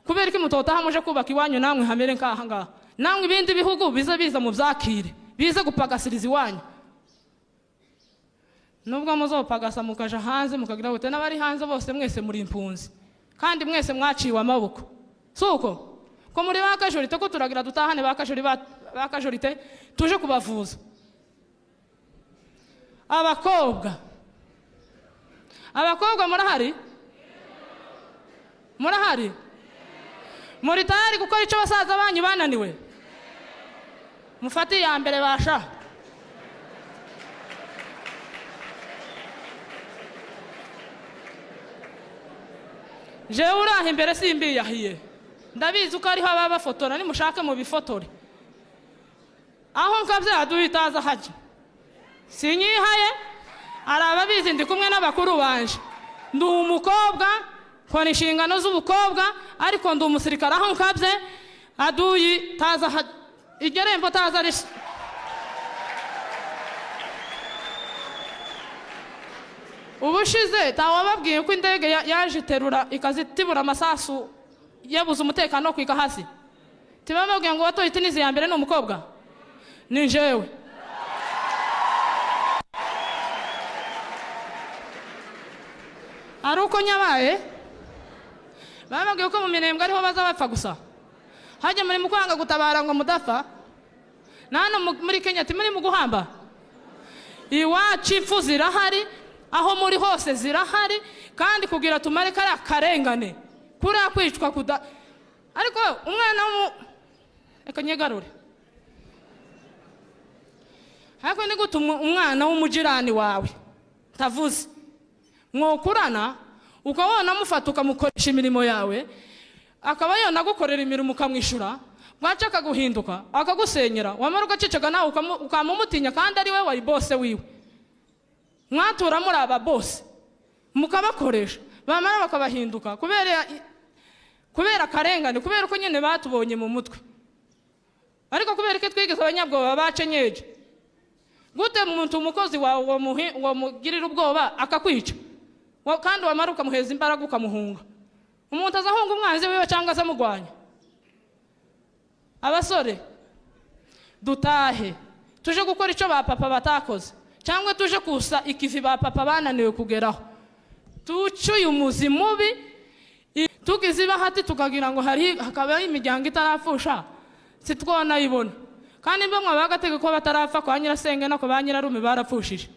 Kubera ko mutotaha muje kubaka iwanyu namwe hamere nk'aha ngaha, namwe ibindi bihugu bize biza mu byakire, bize gupagasiriza iwanyu. Nubwo muzopagasa mukaja hanze mukagira gute, n'abari hanze bose mwese muri impunzi kandi mwese mwaciwe amaboko. Si uko ko muri ba kajorite, ko turagira dutahane ba kajori, ba kajorite tuje kubavuza. Abakobwa, abakobwa murahari? Murahari? Muri tayari gukora icyo basaza banyu bananiwe? Mufate iya mbere basha. Jewe uraha imbere simbiyahiye, ndabizi uko ariho ababa bafotora, nimushake mubifotore. Aho nkabyaduha itaza hajya sinyihaye, hari ababizi, ndi kumwe n'abakuru banje. Ndi umukobwa, nkora inshingano z'ubukobwa, ariko ndi umusirikare. Aho nkabye aduyi taza iryo rembo taza risa. Ubushize tawababwiye ko indege yaje iterura ikazitibura amasasu, yabuze umutekano wo kwika hasi. Tibababwiye ngo watoye itinizi ya mbere ni umukobwa, ni jewe. Ari uko nyabaye bababwiye ko mu Minembwe ariho baza bapfa gusa. Hajya muri mu kwanga gutabara ngo mudapfa. Na hano muri Kenya timuri mu guhamba iwacu, impfu zirahari, aho muri hose zirahari. Kandi kugira tumare kariya karengane, kuriya kwicwa kuda. Ariko umwana w'umu, reka nyegarure. Ariko ni gute umwana w'umujirani wawe ntavuze mwokurana, ukaba amufata ukamukoresha imirimo yawe, akaba yanagukorera imirimo ukamwishyura, bwaca akaguhinduka akagusenyera, wamara ugaceceka nawe ukamumutinya kandi ari we wari bose wiwe? Mwatura muri aba bose mukabakoresha, bamara bakabahinduka kubera akarengane, kubera uko nyine batubonye mu mutwe. Ariko kubera ko twigeze abanyabwoba bacenyeje gute, umuntu umukozi wawe wamugirira ubwoba akakwica, kandi wamara ukamuheza imbaraga ukamuhunga. Umuntu azahunga umwanzi wiwe cyangwa se amugwanya? Abasore, dutahe tuje gukora icyo ba papa batakoze, cyangwa tuje kusa ikivi ba papa bananiwe kugeraho. Tuce uyu muzi mubi. Tugize ibahati tukagira ngo hari hakabaho imiryango itarapfusha, sitwonayibona. Kandi mba mwaba agategeko batarapfa kwa nyirasenge no kwa ba nyirarume barapfushije.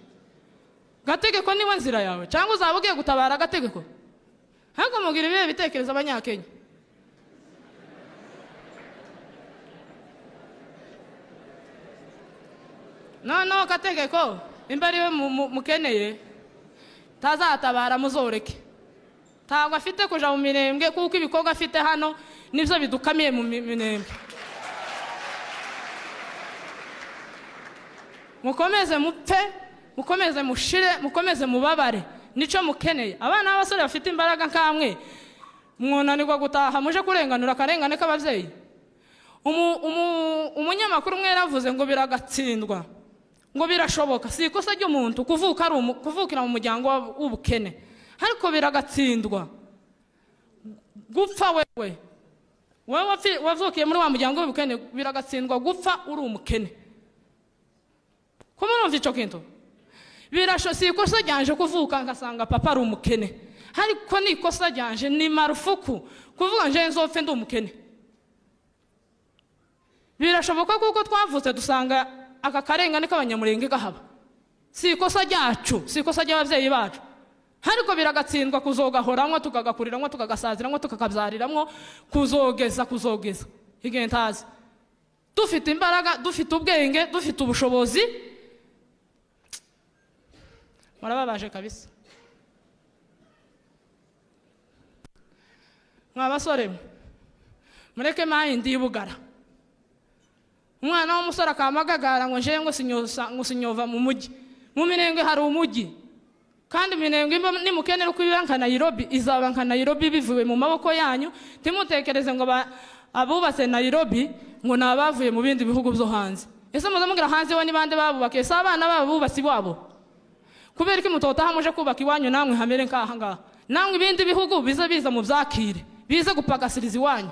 Gategeko niwe nzira yawe, cyangwa uzaba ugiye gutabara agategeko? Ariko mugira ibihe bitekerezo abanyakenya? Noneho kategeko imba ariwe mukeneye, tazatabara muzoreke. Ntabwo afite kuja mu Mirembwe, kuko ibikorwa afite hano nibyo bidukamiye mu Minembwe. Mukomeze mupfe, mukomeze mushire, mukomeze mubabare, nicyo mukeneye. Abana b'abasore bafite imbaraga nkamwe mwunanirwa gutaha muje kurenganura akarengane k'ababyeyi? Umunyamakuru umwe yaravuze ngo biragatsindwa, ngo birashoboka. Si ikosa ry'umuntu kuvuka ari kuvukira mu muryango w'ubukene, ariko biragatsindwa gupfa wewe wowe wavukiye muri wa muryango w'ubukene. Biragatsindwa gupfa uri umukene. Ko murumva icyo kintu? Si ikosa ryanje kuvuka ngasanga papa ari umukene, ariko ni ikosa ryanje, ni marufuku kuvuga nje nzopfe ndi umukene. Birashoboka kuko twavutse dusanga aka karengane k'abanyamurenge kahaba. Si ikosa ryacu, si ikosa ry'ababyeyi bacu, ariko biragatsindwa kuzogahoramwo, tukagakuriramwo, tukagasaziramwo, tukakabyariramwo, kuzogeza igihe ntazi. Dufite imbaraga, dufite ubwenge, dufite ubushobozi. Murababaje kabisa mwa basore mwe. Mureke mayindi y'ubugara. Umwana w'umusore akamagagara ngo njewe ngo sinyosa, ngo sinyova mu mujyi. Mu Minembwe hari umujyi, kandi Minembwe nimukenera uko iba nka Nairobi, izaba nka Nairobi bivuye mu maboko yanyu. Ntimutekereze ngo abubatse Nairobi ngo ni abavuye mu bindi bihugu byo hanze. Ese muze mugira hanze we ni bande babubakiye? Si abana babo bubatse iwabo? Kubera ko mutotaha muje kubaka iwanyu namwe hamere nk'aha ngaha, namwe ibindi bihugu bize biza mu byakire, Bize gupagasiriza iwanyu.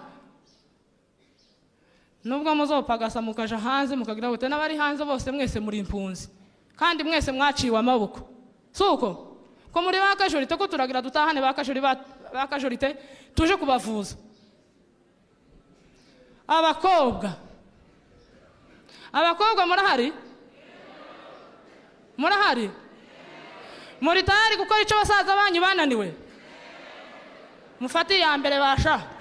Nubwo muzopagasa mukaja hanze mukagira gute, n'abari hanze bose mwese muri impunzi kandi mwese mwaciwe amaboko. Si uko ko muri ba kajorite, ko turagira dutahane ba kajori, ba kajorite tuje kubavuza. Abakobwa, abakobwa murahari? Murahari? Muri tayari gukora icyo basaza banyu bananiwe? Mufate iya mbere basha.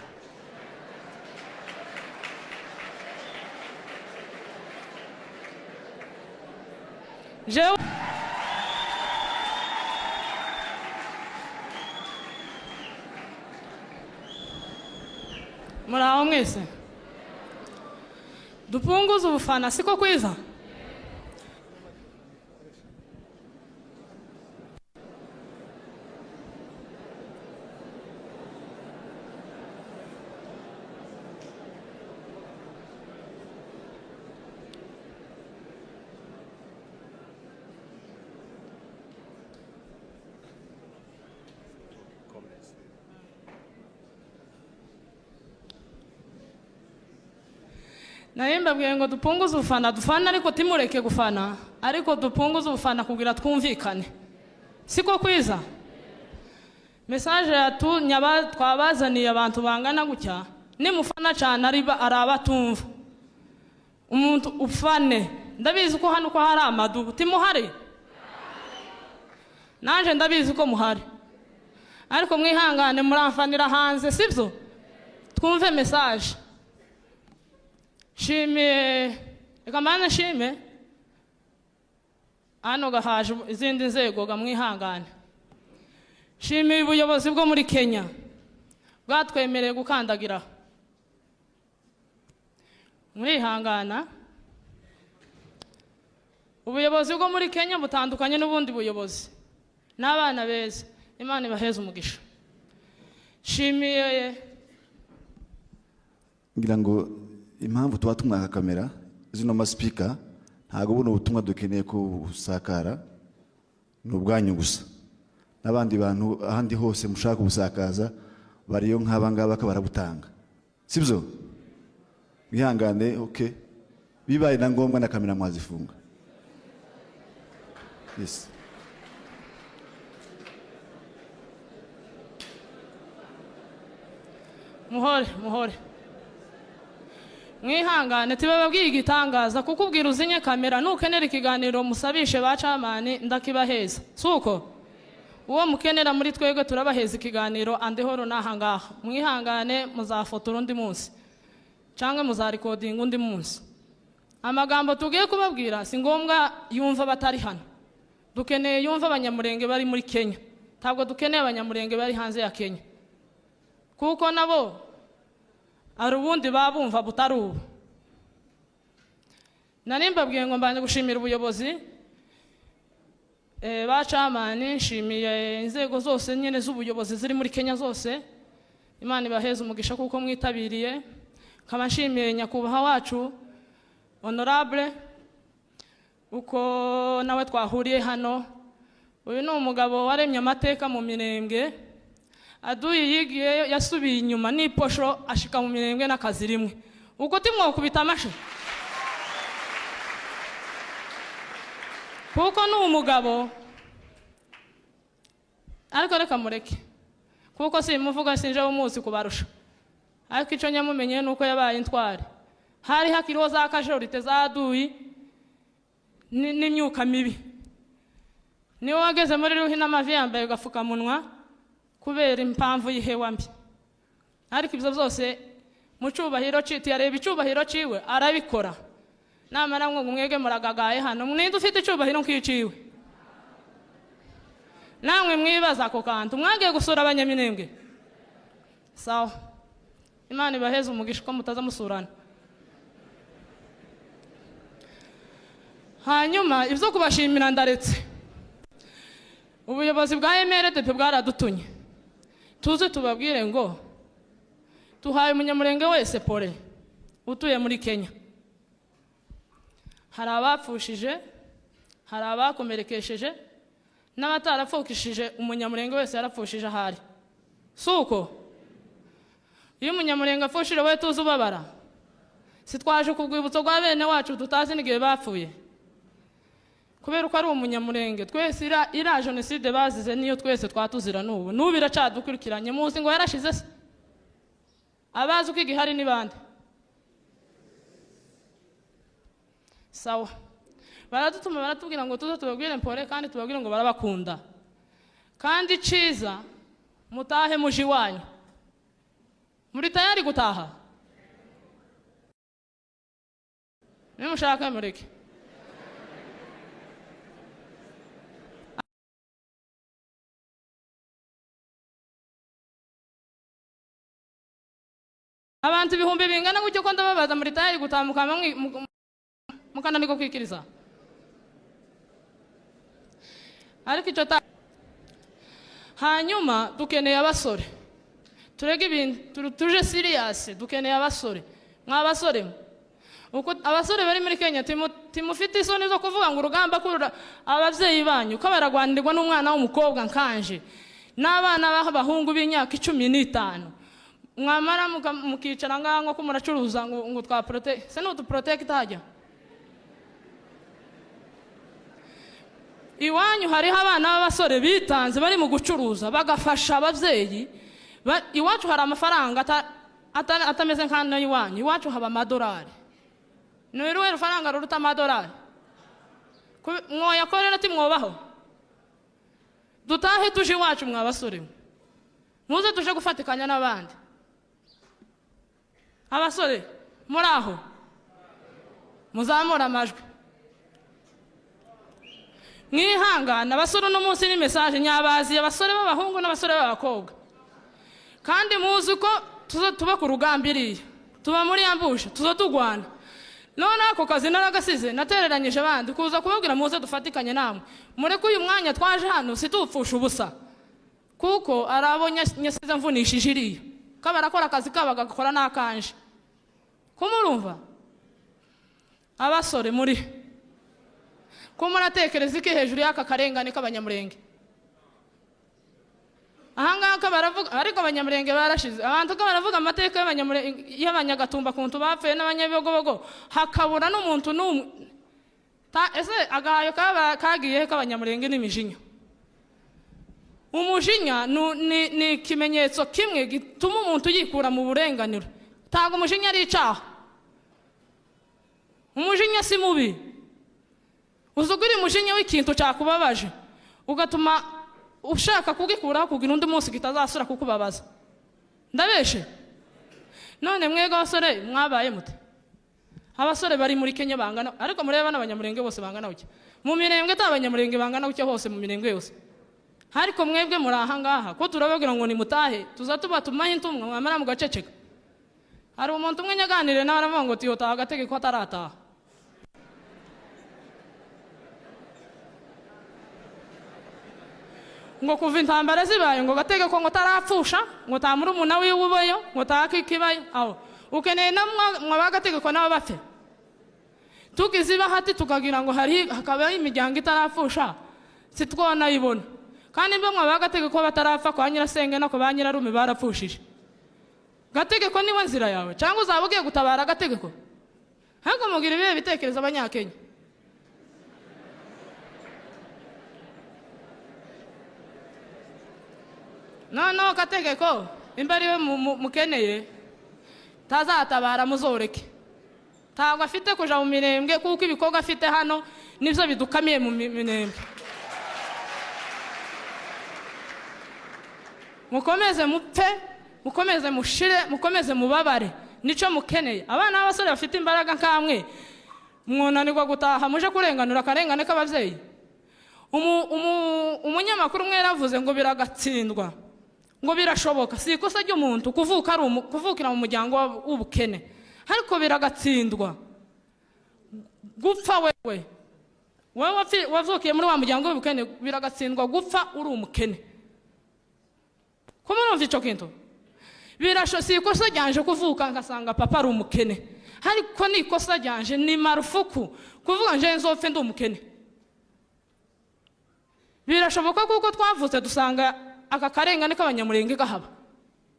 Jewe muraho mwese, dupunguze ubufana, siko kwiza? Naye mbabwiye ngo dupunguze ubufana, dufana ariko timureke gufana, ariko dupunguze ubufana kugira twumvikane, siko kwiza? Message yatunyaba twabazaniye abantu bangana gutya, nimufana cyane ari abatumva. Umuntu ufane, ndabizi ko hano ko hari amadubu, timuhari? Nanje ndabizi ko muhari, ariko mwihangane muramfanira hanze, sibyo? Twumve message. Nshimiye, reka mbanze nshime hano gahaje izindi nzego, gamwihangane. Nshimiye ubuyobozi bwo muri Kenya bwatwemereye gukandagira, murihangana. Ubuyobozi bwo muri Kenya butandukanye n'ubundi buyobozi, n'abana beza, Imana ibaheze umugisha. Nshimiye ngira ngo impamvu tuba tumwaka kamera zino masipika, ntabwo buno butumwa dukeneye ko busakara, ni ubwanyu gusa, n'abandi bantu ahandi hose mushaka kubusakaza bariyo nk'aba ngaba barabutanga, sibyo? Mwihangane, okay, bibaye na ngombwa na kamera mwazifunga. Yes. Muhore muhore, mwihangane, tibababwiye igitangaza kuko ubwira uzinye kamera. Nukenera ikiganiro musabishe ba camani, ndakibaheza. Si uko uwo mukenera muri twebwe turabaheza ikiganiro andihoro n'aha ngaha. Mwihangane, muzafotora undi munsi cyangwa muzarikodinga undi munsi. Amagambo tugiye kubabwira si ngombwa yumva batari hano, dukeneye yumva abanyamurenge bari muri Kenya, ntabwo dukeneye abanyamurenge bari hanze ya Kenya, kuko nabo hari ubundi babumva butari ubu. Nari mbabwiye ngo mbanje gushimira ubuyobozi, ba camani, nshimiye inzego zose nyine z'ubuyobozi ziri muri Kenya zose, Imana ibaheze umugisha kuko mwitabiriye. Nkaba nshimiye nyakubahwa wacu honorable, uko nawe twahuriye hano. Uyu ni umugabo waremye amateka mu Mirembwe, aduyi yigiye yasubiye inyuma n'iposho ashika mu Mirembwe n'akazi rimwe. Uko timwokubita amashi, kuko ni umugabo. Ariko reka mureke, kuko simuvuga, sinje umuzi kubarusha, ariko icyo nyamumenye ni uko yabaye intwari. Hari hakiriho za kajorite za aduyi n'imyuka mibi, niwe wageze muri ruhi n'amavi yambaye agapfukamunwa kubera impamvu y'ihewa mbi. Ariko ibyo byose mu cyubahiro citi, yareba icyubahiro ciwe arabikora. Namara ngo mwege muragagaye hano, ninde ufite icyubahiro nk'iciwe? Namwe mwibaza ako kantu. Mwagiye gusura abanyaminembwe? Sawa, Imana ibaheze umugisha uko mutaza musurana. Hanyuma ibyo kubashimira ndaretse, ubuyobozi bwa MRDP bwaradutunye tuze tubabwire ngo tuhaye umunyamurenge wese pole utuye muri Kenya. Hari abapfushije, hari abakomerekesheje, n'abatarapfukishije, umunyamurenge wese yarapfushije ahari, si uko? Iyo umunyamurenge apfushije, we tuzi ubabara. Si twaje ku rwibutso rwa bene wacu tutazi n'igihe bapfuye kubera ko ari umunyamurenge? Twese iriya jenoside bazize niyo twese twatuzira n'ubu, n'ubu iracadukurikiranye. Muzi ngo yarashize se? Abazi uko igihari ni bande? Sawa, baradutuma, baratubwira ngo tuze tubabwire mpore kandi tubabwire ngo barabakunda, kandi ciza mutahe muje iwanyu. Muri tayari gutaha? Nimushaka mureke. Abantu ibihumbi bingana gutyo ko ndababaza, muri tayari gutaha, mukaba mukananirwa kwikiriza? Ariko icyo ta hanyuma dukeneye abasore, turege ibintu tuje serious. Dukeneye abasore. Mwa basore mwe, uko abasore bari muri Kenya, timufite isoni zo kuvuga ngo urugamba kurura ababyeyi banyu ko baragwanirwa n'umwana w'umukobwa nkanje n'abana b'abahungu b'imyaka 15, mwamara mukicara ngaha nko ko muracuruza ngo twa prote se n'utu protect hajya iwanyu? Hariho abana b'abasore bitanze bari mu gucuruza bagafasha ababyeyi. Iwacu hari amafaranga atameze nk'ano iwanyu. Iwacu haba amadolari. Ni uruhe rufaranga ruruta amadolari? Mwoyakorera ati mwobaho. Dutahe tuje iwacu, mwa basore mwe. Muze tuje gufatikanya n'abandi. Abasore muri aho, muzamure amajwi, mwihangana. Abasore, uno munsi ni message nyabaziye, abasore b'abahungu n'abasore b'abakobwa. Kandi muzi ko tuza tuba ku rugamba iriya, tuba muri ambushe, tuza tugwana. None ako kazi naragasize, natereranyije abandi kuza kubabwira muze dufatikanye namwe. Mureke uyu mwanya twaje hano situpfusha ubusa, kuko ari abo nyasize mvunishije iriya ko barakora akazi kabo bagakora n'akanje. Kumurumva abasore muri ko muratekereza iki hejuru y'aka karengane k'abanyamurenge ahangaha? Ko baravuga ariko abanyamurenge barashize. Abantu ko baravuga amateka y'abanyamurenge, y'abanyagatumba, kuntu bapfuye, n'abanyabibogobogo, hakabura n'umuntu n'umwe. Ese agahayo kaba kagiye he k'abanyamurenge n'imijinya? Umujinya ni ikimenyetso kimwe gituma umuntu yikura mu burenganiro. Ntabwo umujinya ari icyaha. Umujinya si mubi. Uzi ugura umujinya w'ikintu cyakubabaje, ugatuma ushaka kugikuraho kugira undi munsi kitazasura kukubabaza. Ndabeshe? None mwebwe abasore mwabaye mute? Abasore bari muri Kenya bangana, ariko mureba n'abanyamurenge bose bangana gutya mu mirenge, ata abanyamurenge bangana gutya hose mu mirenge yose. Ariko mwebwe muri aha ngaha ko turababwira ngo nimutahe, tuza tubatumaho intumwa, mwamara mugaceceka. Hari umuntu umwe nyaganiriye nawe, aravuga ngo tiyotaha agategeko atarataha. Ngo kuva intambara zibaye, ngo gategeko ngo tarapfusha, ngo ta murumuna wiwe ubayo, ngo takikibayo. Aho ukeneye namwe bagategeko nabo bapfe, tugize ibahati tukagira ngo hari hakabaho imiryango itarapfusha, sitwonayibona. Kandi mbe mwa bagategeko batarapfa, kwa nyirasenge no kwa ba nyirarume barapfushije. Gategeko niwe nzira yawe, cyangwa uzaba ugiye gutabara agategeko? Ariko mugira ibihe bitekerezo abanyakenya? Noneho kategeko imba ariwe mukeneye, tazatabara, muzoreke. Ntabwo afite kuja mu mirembwe, kuko ibikorwa afite hano nibyo bidukamiye mu mirembwe. Mukomeze mupfe, mukomeze mushire, mukomeze mubabare, nico mukeneye. Abana b'abasore bafite imbaraga nkamwe, mwunanirwa gutaha muje kurenganura akarengane k'ababyeyi? Umunyamakuru umwe yaravuze ngo biragatsindwa, ngo birashoboka. Si ikosa ry'umuntu kuvuka ari kuvukira mu muryango w'ubukene, ariko biragatsindwa gupfa wewe wowe wavukiye muri wa muryango w'ubukene. Biragatsindwa gupfa uri umukene. Ko murumva ico kintu? Si ikosa ryanje kuvuka ngasanga papa ari umukene, ariko ni ikosa ryanje, ni marufuku kuvuga nje nzopfe ndi umukene. Birashoboka kuko twavutse dusanga aka karengane k'abanyamurenge kahaba.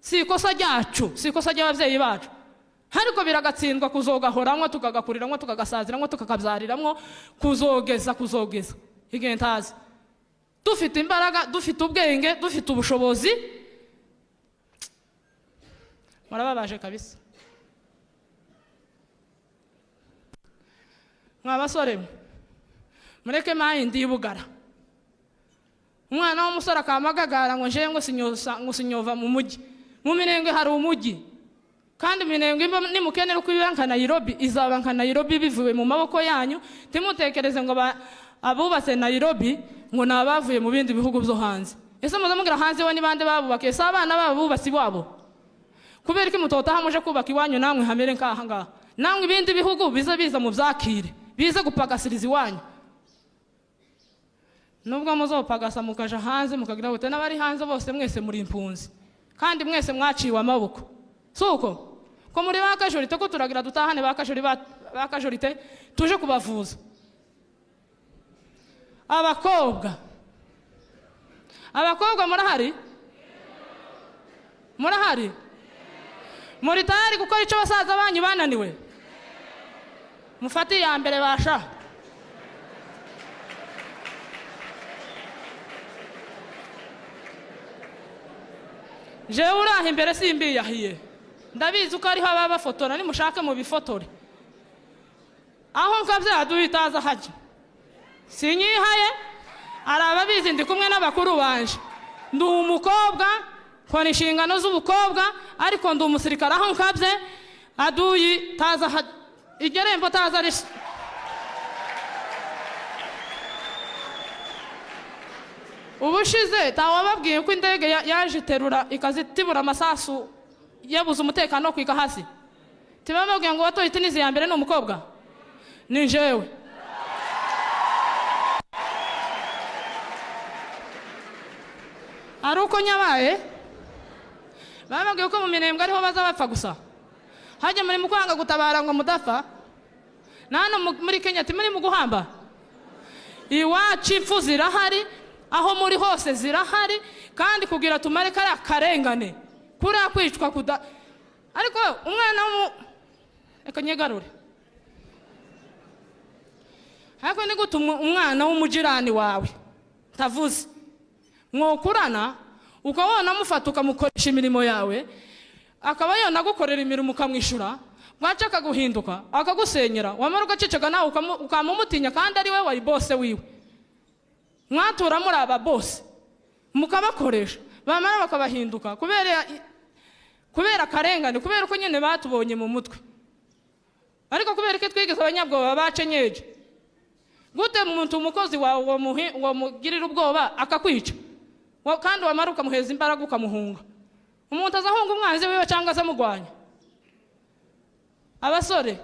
Si ikosa ryacu, si ikosa ry'ababyeyi bacu, ariko biragatsindwa kuzogahoramo, tukagakuriramo, tukagasaziramwo, tukakabyariramwo, kuzogeza igihe ntazi. Dufite imbaraga, dufite ubwenge, dufite ubushobozi. Murababaje kabisa, mwa basore mwe. Mureke mayindi y'ubugara. Umwana w'umusore akamagagara ngo njewe ngo sinyosa, ngo sinyova mu mujyi. Mu Minembwe hari umujyi, kandi Minembwe nimukenera uko iba nka Nairobi, izaba nka Nairobi bivuye mu maboko yanyu. Ntimutekereze ngo abubatse Nairobi ngo ni abavuye mu bindi bihugu byo hanze. Ese muze mugira hanze we ni bande babubakiye? Si abana babo bubatse iwabo? Kubera ko mutotaha muje kubaka iwanyu, namwe hamere nk'aha ngaha, namwe ibindi bihugu bize biza mu byakire, bize gupagasiriza iwanyu. Nubwo muzopagasa mukaja hanze mukagira gute, n'abari hanze bose mwese muri impunzi, kandi mwese mwaciwe amaboko. Si uko ko muri ba kajorite, ko turagira dutahane ba kajori, ba kajorite tuje kubavuza. Abakobwa, abakobwa murahari? Murahari? Muri tayari gukora icyo basaza banyu bananiwe? Mufate iya mbere basha. Jewe uraha imbere simbiyahiye, ndabizi uko ariho ababa bafotora. Nimushake mubifotore aho nkabyaduha itaza hajya. Sinyihaye, hari ababizi, ndi kumwe n'abakuru banje. Ndi umukobwa, nkora inshingano z'ubukobwa, ariko ndi umusirikare. Aho nkabye aduyi taza hajya, iryo rembo taza risa. Ubushize tawababwiye ko indege yaje iterura ikazitibura amasasu, yabuze umutekano wo kwika hasi. Tibababwiye ngo watoye itinizi ya mbere ni umukobwa? Ni jewe. Ari uko nyabaye. Bababwiye ko mu Minembwe ariho baza bapfa gusa. Hajya muri mu kwanga gutabara ngo mudapfa. Na hano muri Kenya timuri mu guhamba. Iwacu impfu zirahari, aho muri hose zirahari, kandi kugira tumare kariya karengane, kuriya kwicwa kuda. Ariko umwana reka nyegarure. Ariko ni gute umwana w'umujirani wawe ntavuze mwokurana, ukaba wanamufata ukamukoresha imirimo yawe, akaba yanagukorera imirimo ukamwishyura, bwaca akaguhinduka akagusenyera, wamara ugaceceka nawe ukamumutinya, kandi ari we wari bose wiwe? Mwatura muri aba bose mukabakoresha, bamara bakabahinduka kubera akarengane, kubera uko nyine batubonye mu mutwe. Ariko kubera ko twigeze abanyabwoba bacenyeje gute, umuntu umukozi wawe wamugirira ubwoba akakwica, kandi wamara ukamuheza imbaraga ukamuhunga. Umuntu azahunga umwanzi wiwe cyangwa azamugwanya? Abasore,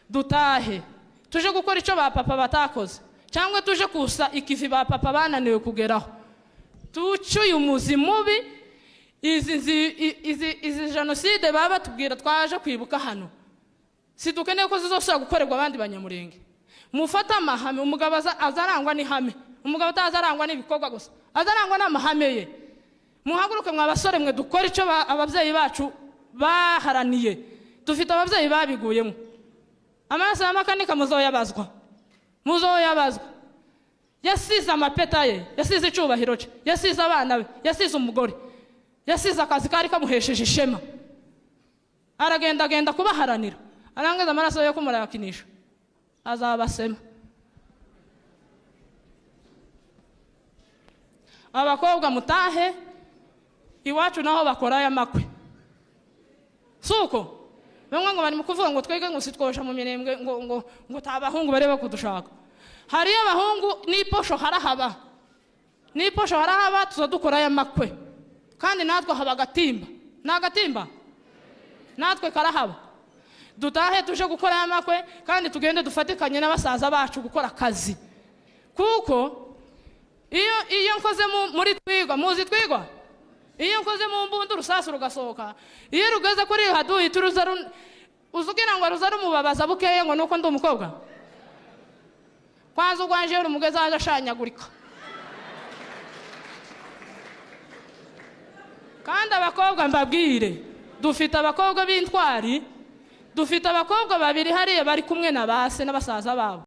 dutahe tuje gukora icyo ba papa batakoze, cyangwa tuje kusa ikivi ba papa bananiwe kugeraho. Tuce uyu muzi mubi. Izi jenoside baba batubwira twaje kwibuka hano, si dukeneye ko zizosubira gukorerwa abandi banyamurenge. Mufate amahame. Umugabo azarangwa n'ihame, umugabo utazarangwa n'ibikorwa gusa, azarangwa n'amahame ye. Muhaguruke mwa basore mwe, dukore icyo ababyeyi bacu baharaniye. Dufite ababyeyi babiguyemo. Amaraso ya Makanika muzoyabazwa, muzoyabazwa. Yasize amapeta ye, yasize icyubahiro cye, yasize abana be, yasize umugore, yasize akazi kari kamuhesheje ishema, aragendagenda kubaharanira. Arangiza amaraso yo kumurayakinisha, azabasema. Abakobwa mutahe iwacu, naho bakora aya makwe. Si uko bamwe ngo bari mu kuvuga ngo twege ngo sitwosha mu Minembwe, ngo tabahungu barebe kudushaka. Hariyo abahungu n'iposho harahaba, n'iposho harahaba. Tuza dukora aya makwe, kandi natwe haba agatimba, ni agatimba natwe karahaba. Dutahe tuje gukora aya makwe, kandi tugende dufatikanye n'abasaza bacu gukora akazi. Kuko iyo nkoze muri twigwa, muzi twigwa, iyo nkoze mu mbunda urusasu rugasohoka, iyo rugeze kuri haduyi turuza uzugira ngo ruza rumubabaza bukeye, ngo nuko ndi umukobwa. Kwanza ugwanje rumugeze aje ashanyagurika. Kandi abakobwa, mbabwire, dufite abakobwa b'intwari, dufite abakobwa babiri hariya bari kumwe na ba se n'abasaza babo.